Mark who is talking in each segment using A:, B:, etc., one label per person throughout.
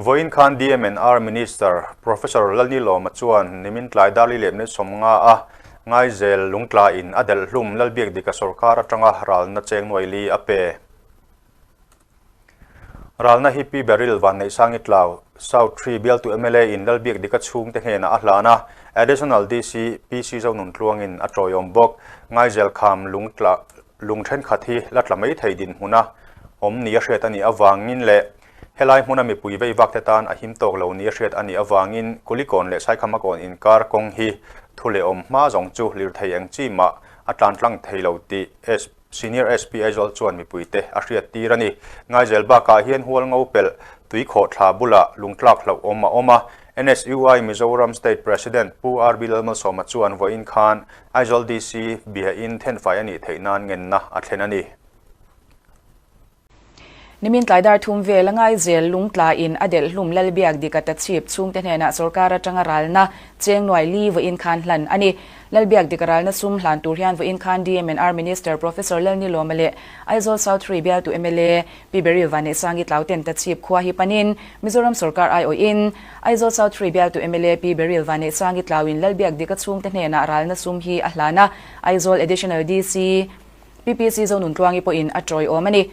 A: Vawiin khan DMNR Minister Professor Lalnilawma chuan nimin tlai dar li leh minute 50 a Ngaizel lungtla in a delh hlum Lalbiakdika sawrkar atanga ralna cheng nuai li a pe. Ralna hi Pi Beryl Vanneihsangi Tlau, South Tree bialtu mla in Lalbiakdika chhungte hnenah a hlan a, Additional DC PC Zonuntluangin a tawiawm bawk. Ngaizel kham lungtla lung thenkhat hi la tla mai thei dinhmuna awm nia hriat a nih avangin leh Helai hmuna mipui vei vak te tan a him tawk lo nia hriat a nih avangin Kulikawn leh Saikhamakawn inkar kawng hi thu leh awm hma zawng chu lirthei eng chi mah a tlan tlang thei lo tih Senior SP Aizawl chuan mipuite a hriat tir a ni. Ngaizel bakah hian Hualngo pelh tui khawhthla bulah lungtlak hlauhawm a awm a, NSUI Mizoram State President Pu RB Lalmalsawma chuan vawiin khan Aizawl DC biain thenfai a nih theih nan ngenna a thlen a ni.
B: Nimin tlai dar thum vel a Ngaizel lungtla in a delh hlum Lalbiak Dika Tachhip chhungte hnenah sawrkar atanga ralna cheng nuai li vawiin khan hlan a ni. Lalbiak Dika ralna sum hlan tur hian vawiin khan DMNR Minister Professor Lalnilawma leh Aizawl South Hrui bialtu mla Pi Beryl Vanneihsangi Tlauten Tachhip khua hi panin Mizoram sawrkar aiawhin Aizawl South Hrui bialtu mla Pi Beryl Vanneihsangi Tlauin Lalbiak Dika chhungte hnenah ralna sum hi a hlan a, Aizawl Additional DC PPC Zonuntluangi pawhin a tawiawm a ni.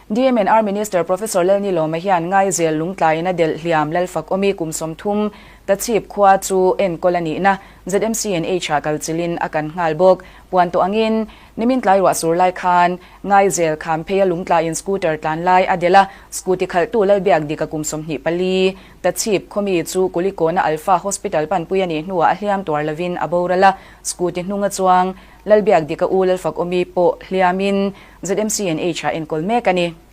B: DMNR Minister Professor Lalnilawma hian Ngaizel lungtlaiin a delh hliam Lalfakawmi kum 30 Tachhip khua chu enkawl a nihna ZMCNH ah kalchilhin a kan nghal bawk. Puan tawh angin nimin tlai ruah sur lai khan Ngaizel Khampheia lungtlaiin scooter tlan lai a delh a, scooty khalhtu Lalbiakdika kum 24 Tachhip khawmi chu Kulikawna Alpha Hospital panpui a nih hnuah a hliam tuar lovin a boral a, scooty hnunga chuang Lalbiakdika u Lalfakawmi pawh hliamin ZMCNH ah enkawl mek a ni.